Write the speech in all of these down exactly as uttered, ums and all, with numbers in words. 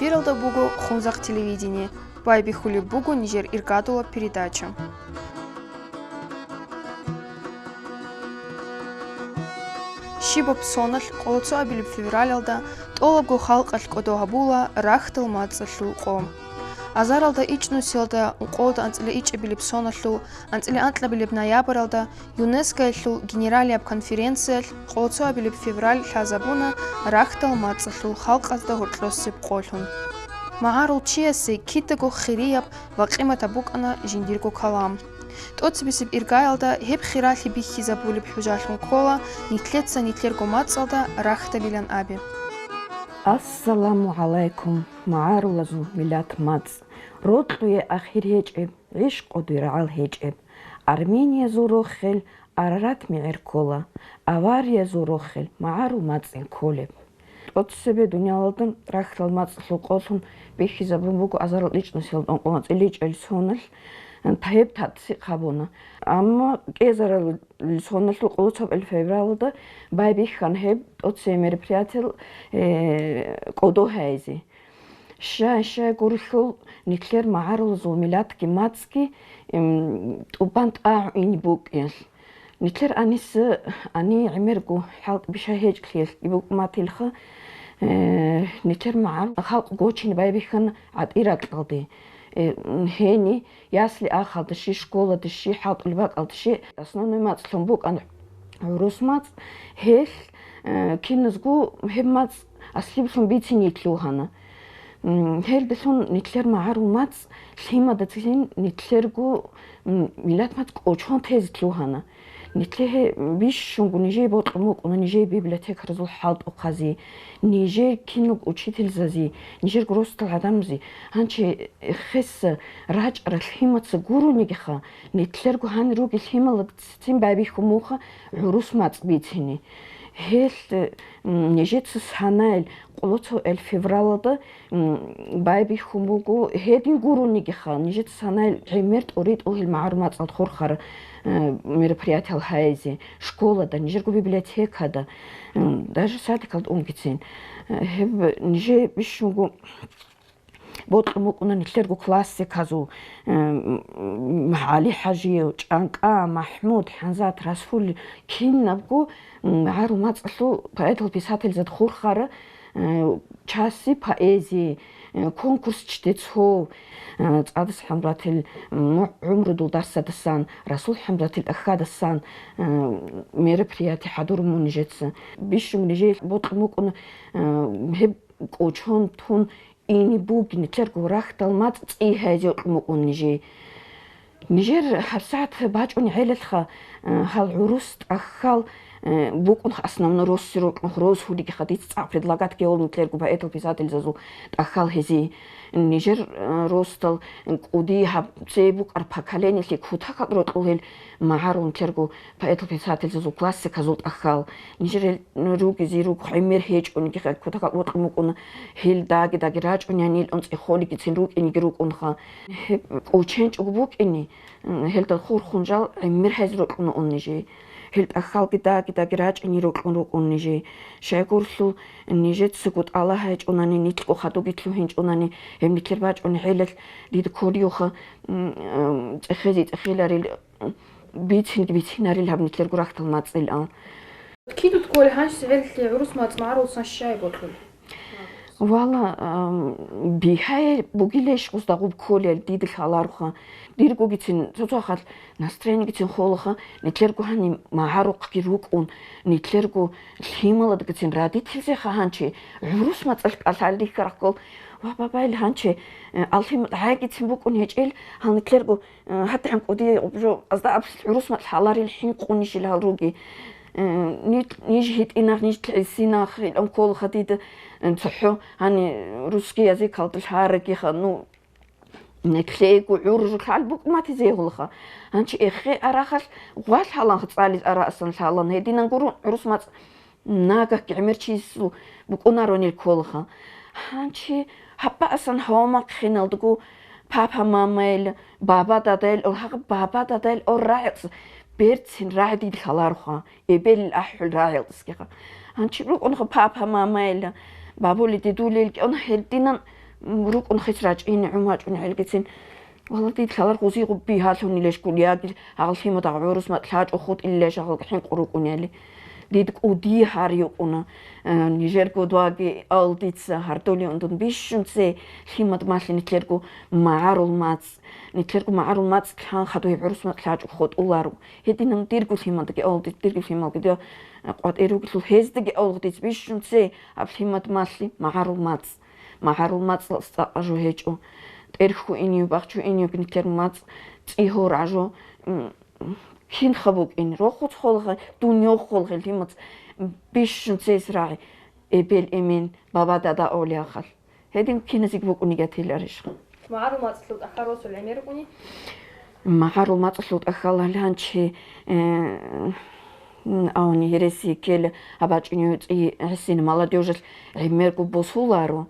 Эфиралда буго Хунзахъ телевидение. Байбихьулеб буго нижер иргадулаб передача. Щибаб соналъ къоло цоабилеб февралалда тӀолабго халкъалъ кӀодо гьабула рахьдал мацӀалъул къо. Азаралда ичӀнусиялда ункъоялда анцӀила ичӀабилеб соналъул анцӀила анкьабилеб ноябралда ЮНЕСКОялъул генералияб конференциялъ къоло цоабилеб февраль лъазабуна рахьдал мацӀалъул халкъазда гьоркьосеб къолъун. МагӀарул чиясе кидаго хирияб ва къиматаб букӀана жиндирго калам. ТӀоцебесеб иргаялда гьеб хиралъи бихьизабулеб хӀужалъун ккола нилъеца нилъерго мацӀалда рахьдабилан абе. Ассаламу гӀалайкум, магӀарулазул миллат мацӀ! Рокьуе ахир гьечӀеб, гӀищ къодуе рагӀал гьечӀеб. Армениязул рохел Арарат мегӀер ккола, авариязул рохел магӀарул мацӀил кколеб. ТӀоцебе дуниялалда рахьдал мацӀалъул къолъун бихьизабун буго азарал ичӀнусиялда ункъоялда анцӀила ичӀабилеб соналъ, гьеб тадсикъ гьабуна. Амма кӀиазарал соналъул къоло цоабилеб февралалда байбихьана гьеб тӀоцебе мероприятиял, э, кӀодо гьайзе. Щай-щай гурелъул, нилъер магӀарулазул миллатги мацӀги, м, тӀубан тӀагӀун ине букӀиналъ. Нилъер гьаниса, гьанир гӀемерго хӀалтӀи бищун гьечӀолъиялъ букӀун батилха, э, нилъер магӀарул халкъ гочине байбихьана гӀатӀир ракьалде. Э, м, гьениб ясли ахалда щиб, школада щиб, хӀалтӀулеб бакӀалда щиб, основной мацӀлъун букӀана гӀурус мацӀ, гьелъ, э, киназго гьеб мацӀ аслиблъун бицине лъугьана. М, гьелдалъун нилъер магӀарул мацӀ лъимадацин нилъерго, м, миллат мацӀ кӀочон тезе лъугьана. Нилъее бищунго нижее бокьун букӀуна нижее библиотекаразул хӀалтӀухъазе, нижее киналго учительзазе, нижерго росдал гӀадамазе. Гьанже хеса рачӀарал лъимаца гуронигиха, нилъерго гьанир ругел лъималацин байбихьун буго гӀурус мацӀ бицине. Гьелъ, м, нижеца санайил къоло цоабилеб февралалда, м, байбихьун буго, гьедин гуронигиха, нижеца санайил гӀемер тӀуритӀул гьел магӀарул мацӀалда хурхарал, э, мероприятиял гьайзе, школада, нижерго библиотекада, м, даже садикалда унгицин. Э, гьеб нижее бищунго бокьун букӀуна нилъерго классиказул, э, м, ГӀали-ХӀажияв, ЧӀанкӀа, МахӀмуд, ХӀанзат, Расул, кинабго, м, магӀарул мацӀалъул поэтал-писательзаби хурхарал, э, часи поэзии, э, конкурс чтецов, э, ЦӀадаса ХӀамзатил, м, гӀумрудул дарсадасан, Расул ХӀамзатил тӀахьаздасан, э, мероприятие хӀадур мун нижеца. Бищун нижее бокьун букӀуна, э, гьеб кӀочон тун ине бугин, нилъерго рахьдал мацӀ цӀи гьайзе бокьун букӀун нижее. Нижер гьабсагӀат бачӀунеб гӀелалъха, э, гьал гӀурус тӀахьал, э, букӀунха основной росси рокьунха, рос гьулигиха, дица цӀакъ предлагать гьабула нилъерго поэтал-писательзазул тӀахьал гьезие. Нижер, э, росдал кӀуди гьаб цебе букӀараб поколениялъе кутакал рокьул гьел магӀарул нилъерго поэтал-писательзазул классиказул тӀахьал. Нижер гьел ругезе руго гӀемер гьечӀониги, кутакал бокьун букӀуна, гьел даги-даги рачӀунани, гьел цӀехолигицин рукӀинеги рукӀунха. Гьеб кӀоченчӀого букӀине, м, гьелда хурхун жал гӀемер гьайзе бокьун букӀун нижее. Гьел тӀахьалги даги-даги рачӀунани бокьун букӀун нижее. Щайгурелъул нижецаго тӀалаб гьечӀонани, нилъго хадуги лъугьинчӀонани, гьеб нилъер бачӀунеб гӀелалъ дида кколевха, м, м, цӀехезе цӀехеларел, бицинги бицинарел гьаб нилъерго рахьдал мацӀил, а. Кидут кколей гьанже гьелъие гӀурус мацӀ магӀаруласан щай бокьулеб? Валлагь, ам, бигьа бугилищ гъоздагъуб кколел дида лъалароха. Диргогицин, цо-цо хал настроениегицин холоха, нилъерго гьаниб магӀарухъги рукӀун, нилъерго лъималадгицин радитилзеха гьанже гӀурус мацӀалъ кӀалъалел рихьарахъ ккол. Ва, бабайл, гьанже, э, алхим гӀайгицин букӀун гьечӀел, гьал нилъерго Э, гьатӀигӀан кӀудияй гъубжо азда абсил гӀурус мацӀ лъаларел хӀинкъунищил гьал руги. Э, ниж, ниж гьитӀинах, ниж лъисинах, илан кколха дида, э, цохӀо, гьани русский языкалда лъарагиха, ну, лъего гӀур жо лъал букӀматизе гьулха. Гьанчи эхе арахалъ гъвалъ гьаланха цӀализ арасан лъалан, гьединан гурун гӀурус мацӀ Нагагь гӀемер чиясул букӀунаронел кколха. Гьанчи гьаббаасан гьавамахъиналдаго папа-мамайл, баба-дадаял, гьагъаб баба-дадаял рагӀи берцин рагӀи дилъаларха, эбелил ахӀул рагӀиялдасгиха. Гьанчи рукӀунха папа-мамайл, бабули-дидулил кӀун гьединан РукӀун хис рачӀин, гӀум вачӀун гӀелгицин. Валла, дид лъалар гъузи гъубби гьалъунилеш гули, яги гьагъал лъимадагъ гӀурус макь лъачӀо хутӀилилеш гьагъал хӀинкъу рукӀунели. Дид кӀуди гьар юкъуна, э, нижерго дуаги ал дица гьардолиун дун бищун цей лъимад малъи нитлъерго магӀарул мацӀ. Нитлъерго магӀарул мацӀ лъан хадуй гӀурус макь лъачӀо хутӀуларо. Гьединан дирго лъимадги ал диц, дирго лъималги дида къватӀир ругелъул гьездаги ал диц бищун цей аб лъимад малъи магӀарул мацӀ. МагӀарул мацӀалъ цӀакъ жо гьечӀо. ТӀерхьу иниюб, бахчу иниюб нитлъер мацӀ цӀигьор гӀажо, м, кинха букӀин, рохуц холгъе, дунёв холгъе лъимац, м, бищун цейс рагӀи, эбел-эмен, баба-дада авлиахъал. Гьедин киназеги букӀуни гатиларищха? МагӀарул мацӀлъул тӀахьал росул гӀемер рукӀуни? МагӀарул мацӀлъул тӀахьал гьаланчи, э, М, авни гьереси ккела, гьабачӀунев цӀи гӀисин молодёжалъ гӀемерго босуларо.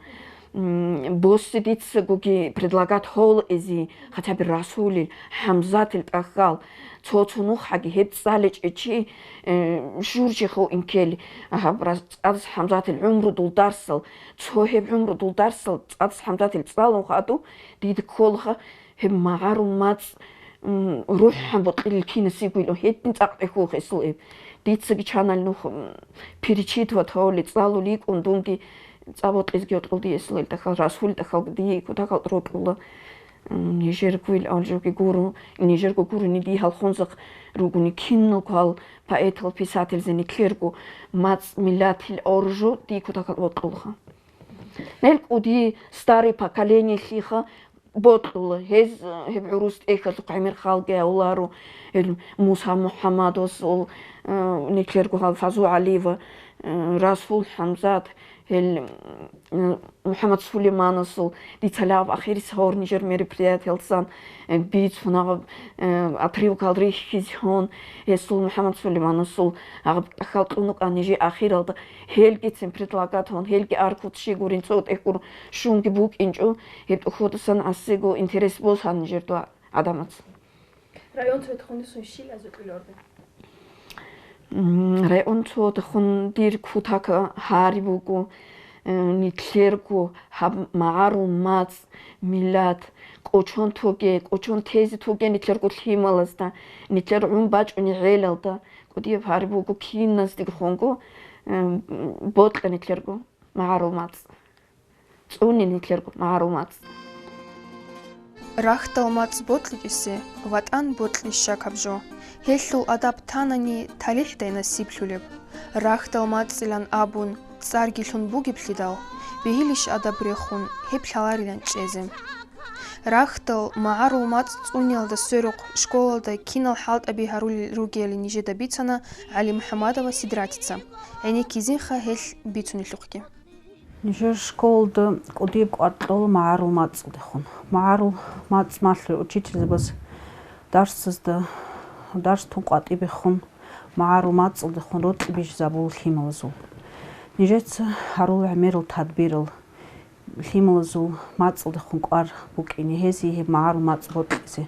М, босе дицагоги предлагат гьол эзи, хотя бы Расулил, ХӀамзатил тӀахьал. Цо-цо нухаги гьеб цӀаличӀечи, э, журжихъо инкели. Гьаб рас-, цӀадас ХӀамзатил гӀумру дулдарсал, цо гьеб гӀумру дулдарсал цӀадас ХӀамзатил цӀалун хадуб, дида кколха, Гьеб магӀарул мацӀ, м, рухӀан бокьилел кинасигуйилан гьедин цӀакъ тӀехьулха эсул эб. Дицаги чанал нух, м, перечитывать гьавули, цӀалуликӀун дунги цӀа бокьизги йокьулди эсул ил тӀахьал, Расул тӀахьал дие кутакал рокьула. М, нижергуил алжуги гуру, нижерго гуруни дие гьалхунзахъ ругуни киналго гьал поэтал, писательзе нитлъерго мацӀ миллатил оржо дие кутакал бокьулха. Нел кӀуди старый поколениелъиха, бокьула. Гьез, э, гьеб гӀурус тӀехьалъухъ гӀемерхалги гьавуларо, гьел Муса МухӀаммадасул, э, нитлъерго гьал Фазу ГӀалиева, э, Расул ХӀамзат, гьел, э, МухӀаммад Сулейманасул, дица лъагӀаб ахирис гьавур нижер мероприятиялдасан, э, бицун гьаб, э, отрывокал рихьизе гьун, гьесул МухӀаммад Сулейманасул гьаб тӀахьал кьун вукӀан нижее ахиралда, гьелгицин предлагат гьун, гьелги аркуц щи гурин цо тӀехьгур щунги букӀинчӀо, гьеб тӀухьдасан гӀасиго интерес босана нижер дугӀа гӀадамаца. Район цоятахъун дисун щил азукьил орден? М, район цоятахъун дир кутак гьари буго, э, нитлъерго гьаб магӀарул мацӀ, миллат, кӀочон тоге, кӀочон тезе тоге нитлъерго лъималазда, нитлъер гӀун бачӀунеб гӀелалда, кӀудияб гьари буго киназдаги хунго, э, бокьа нитлъерго магӀарул мацӀ. ЦӀуни нитлъерго магӀарул мацӀ. Рагьтал мацӀ бокьичӀесе ватӀан бокьи щакаб жо. Гьелъул адаб танани талихӀдай насиблъулеб. Рагьтал мацӀилан абун, цӀарги лъун бугеблъидал, бегьилищ адаб рехун гьеб лъаларилан чӀезе. Рагьтал магӀарул мацӀ цӀуниялда сверухъ школалда кинал хӀалтӀаби гьарулел ругели нижеда бицана ГӀалимухӀаммадова Сидратица. ГӀенеккизинха гьелъ бицунелъухъги. Нижер школалда кӀудияб кӀвар кьола магӀарул мацӀалдехун. МагӀарул мацӀ малъулел учительзабаз дарсазда, дарс тун къватӀибехун, магӀарул мацӀалдехун рокьи бижизабула лъималазул. Нижеца гьарул гӀемерал тадбирал, лъималазул мацӀалдехун кӀвар букӀине гьезие гьеб магӀарул мацӀ бокьизе.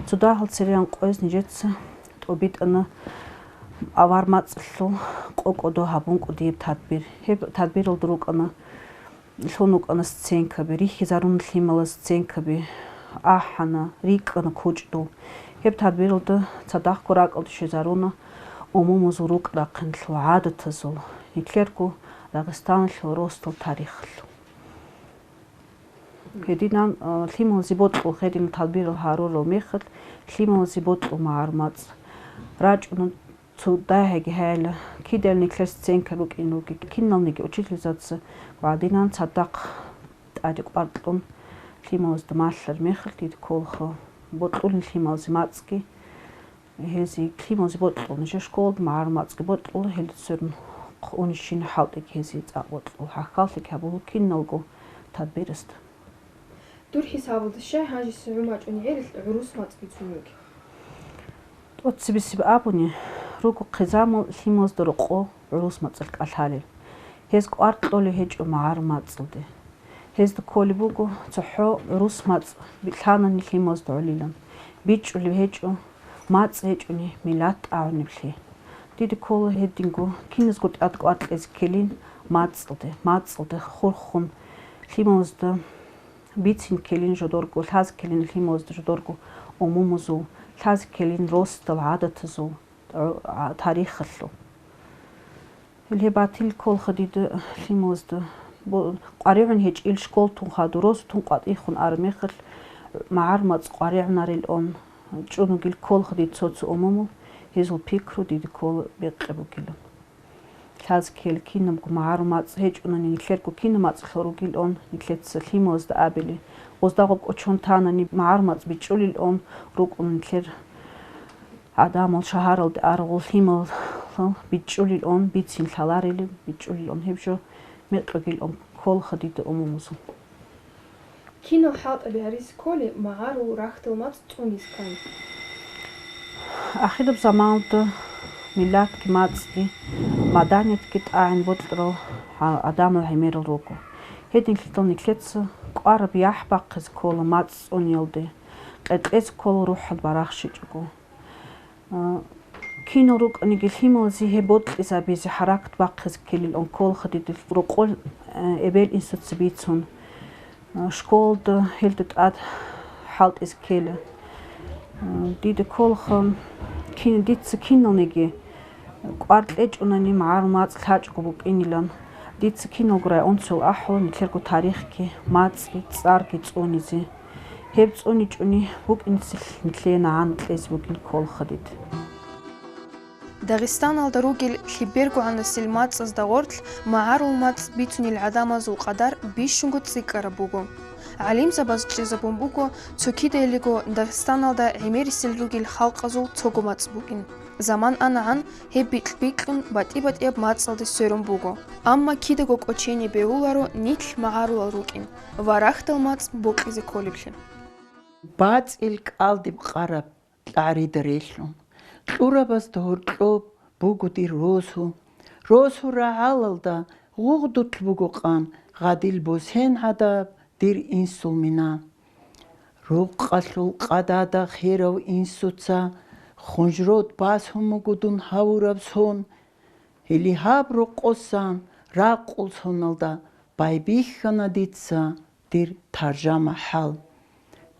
Цо дагьал цереян къояз нижеца тӀобитӀана авар мацӀалъул къо-кӀодо гьабун кӀудияб тадбир. Гьеб тадбиралда рукӀана, лъун рукӀана сценкаби, рихьизарун лъималаз сценкаби, ахӀана, рикӀкӀана кучӀдул. Гьеб тадбиралда цадахъго ракӀалде щвезаруна умумузул рукӀ-рахъиналъул, гӀадатазул, нилъерго Дагъистаналъул росдал тарихалъул. Гьединан, а, лъималазе бокьул, гьединал тадбирал гьарурал мехалъ, лъималазе бокьул магӀарул мацӀ. РачӀуна цо дагьаги гьайила, кидал нилъер сценка рукӀин ругел, киналниги учительзаца ва гьадинан цадахъ тӀаде кӀвар кьун, лъималазда малъар мехалъ дида кколаха бокьулин лъималазе мацӀги. Гьезие лъималазе бокьула, нижер школалда магӀарул мацӀги бокьула, гьелда церун унищин хӀалтӀиги гьезие цӀакъ бокьула, хӀахьаллъиги гьабула киналго тадбирасда. Дур хӀисабалда, щай гьанжеси гӀумачӀунеб гӀелалъ гӀурус мацӀ бицун ругел? ТӀоцебесеб абуни, руго хъизамал лъималазда рокъо гӀурус мацӀалъ кӀалъалел. Гьез кӀвар кьолеб гьечӀо магӀарул мацӀалде. Гьезда кколеб буго цохӀо гӀурус мацӀ лъанани лъималазда гӀолилан. БичӀчӀулеб гьечӀо, мацӀ гьечӀони миллат тӀагӀунеблъи. Дида ккола гьединго, киназго тӀад кӀвар кьезе ккелин мацӀалде, мацӀалде хурхун, лъималазда Бицин ккелин жодорго, лъаз ккелин лъималазда жодорго умумузул, лъаз ккелин росдал гӀадатазул, а, тарихалъул. Гьеле батил кколха дида лъималазда. Бо-, къваригӀун гьечӀил школ тун хадур, росу тун къватӀихун араб мехалъ, магӀарул мацӀ къваригӀунарилан чӀун вугил кколха дида цо-цо умумул, гьезул пикру дида ккола бекъи бугилан. Лъаз ккел кинабго магӀарул мацӀ гьечӀунани, нилъерго кинаб мацӀалъул ругилан, нилъеца лъималазда абили, оздагъуб кӀочон танани, магӀарул мацӀ бичӀчӀулилан рукӀун нилъер гӀадамал шагьаралде аргъул лъималал бичӀчӀулилан, бицин лъаларилан бичӀчӀулилан, гьеб жо мекъигилан кколха дида умумузул. Кинал хӀалтӀаби гьаризе кколеб магӀарул рахьдал мацӀ цӀунизе ккани? Ахираб заманалда миллатги мацӀги, маданиятги тӀагӀин бокьарал гӀа-, гӀадамал гӀемерал руго. Гьединлъидал нилъеца кӀвараб яхӀ бахъизе ккола мацӀ цӀуниялде, къекъезе ккола рухӀалда барахщичӀого. А, кинал рукӀаниги лъималазе гьеб бокьизабизе, хӀаракат бахъизе ккелилан кколха дида рокъор, а, эбел-инсуца бицун, а, школалда гьелда тӀад хӀалтӀизе ккела. А, дида кколха, кин-, дица киналниги кӀвар кьечӀунани магӀарул мацӀ лъачӀого букӀинилан. Дица киналго районцал ахӀула нилъерго тарихги, мацӀги, цӀарги цӀунизе. Гьеб цӀуничӀони букӀинцин нилъее нагӀана кьезе бугин кколха дида. Дагъистаналда ругел лъебергогӀанасел мацӀазда гъорлъ магӀарул мацӀ бицунел гӀадамазул къадар бищунго цӀикӀкӀараб буго. ГӀалимзабаз чӀезабун буго, цо кидаялиго Дагъистаналда гӀемерисел ругел халкъазул цого мацӀ букӀин. Заман анагӀан гьеб бикь-бикьун батӀи-батӀияб мацӀалде сверун буго. Амма кидаго кӀочене бегьуларо нилъ магӀарулал рукӀин ва рахьдал мацӀ бокьизе кколеблъи. БацӀил кӀалдиб къараб кьагӀрида релълъун, кьурабазда гьоркьоб буго дир росу. Росу рагӀалалда гъугъдулъ буго къан гъадил босен гӀадаб дир инсул мина. Рукъалъул къадада херав инсуца хунжрот басун буго дун гьавураб сон. Гьеле гьаб рокъосан ракъул соналда байбихьана дица дир таржама хӀал.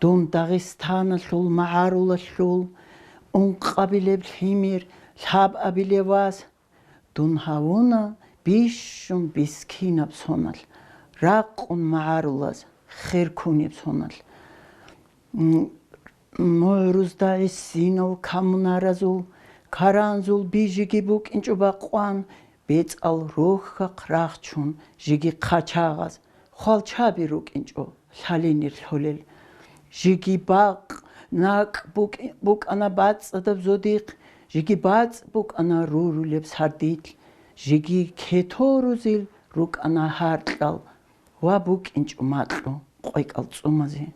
Дун Дагъистаналъул магӀарулалъул ункъабилеб лъимер, лъабабилев вас. Дун гьавуна бищун бискинаб соналъ, ракъун магӀарулаз хер ккунеб соналъ. М, мугӀрузда гӀисинал камунаразул, каранзул би жеги букӀинчӀо бакъван, бецӀал рохьахъ рахчун жеги хъачагъаз, хвалчаби рукӀинчӀо лъалинир лъолел. Жеги бакъ, накӀ букӀ-, букӀана бацӀцӀадаб зодихъ, жеги бацӀ букӀана рурулеб сардилъ, жеги кеторузил рукӀана гьаркьал ва букӀинчӀо макьу къвекӀал цӀумазе.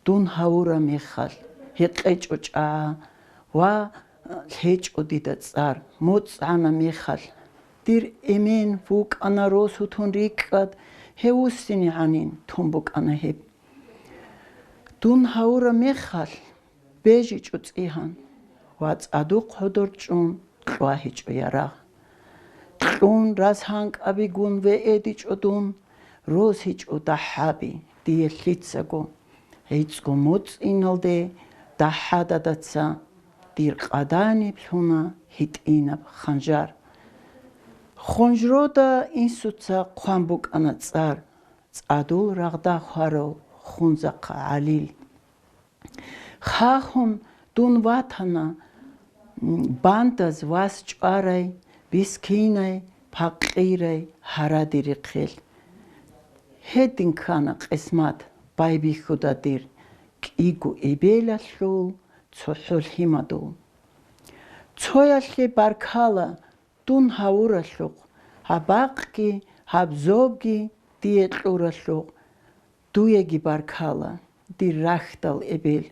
Дун гьавураб мехалъ, гьекъечӀо чӀагӀа ва лъечӀо дида цӀар, моцӀ гӀана мехалъ. Дир эмен вукӀана росу тун рикӀкӀад, гьев вуссине гӀанин тун букӀана гьеб. Дун гьавураб мехалъ, бежичӀо цӀигьан ва цӀадухъ гьодор чӀун кьвагьичӀо ярагъ. Кьун расанкӀабигун веэдичӀо дун, росичӀо дагьаби дие лъицаго. ГӀицӀго моцӀиналде дагьададаца дир къаданиб лъуна гьитӀинаб ханжар. Хунжрода инсуца хъван букӀана цӀар, цӀадул рагъда хварав Хунзахъа ГӀалил. Хахун дун ватана, м, бандаз вас чӀварай, бискинай, пакъирай гьаради рехъел. Гьедин ккана къисмат байбихьуда дир, кӀиго эбелалъул цохӀо лъимадул. Цоялъе баркала дун гьавуралъухъ, гьаб бакъги, гьаб зобги дие кьуралъухъ, дуеги баркала, дир рахьдал эбел.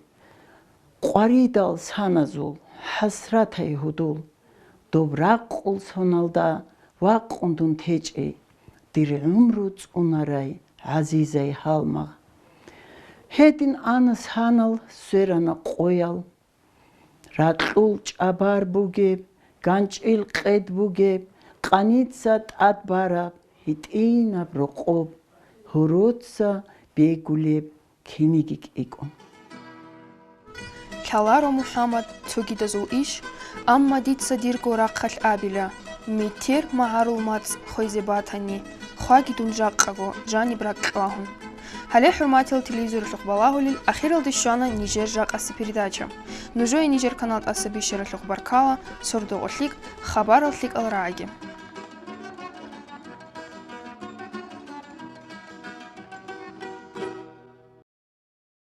Къваридал саназул, хӀасратай гьудул, доб ракъул соналда вакъун дун течӀей, дир гӀумру цӀунарай гӀазизай гьалмагъ. Гьедин ана санал сверана къоял, ракьул чӀабар бугеб, ганчӀил къед бугеб, къаница тӀад бараб гьитӀинаб рокъоб, гьуруца бегулеб киниги кӀикӀо. Лъаларо, МухӀаммад, цогидазул иш, амма дица дирго рахъалъ абила: метер магӀарул мацӀ хвезе батани, хваги дун жакъаго, жаниб ракь лагьун. Гьале, хӀурматиял телевизоралъухъ балагьулел, ахиралде щвана нижер жакъасеб передача. Нужее нижер канал тӀаса бищаралъухъ баркала, сордо гъолъикӀ, хабарал лъикӀал рагӀаги.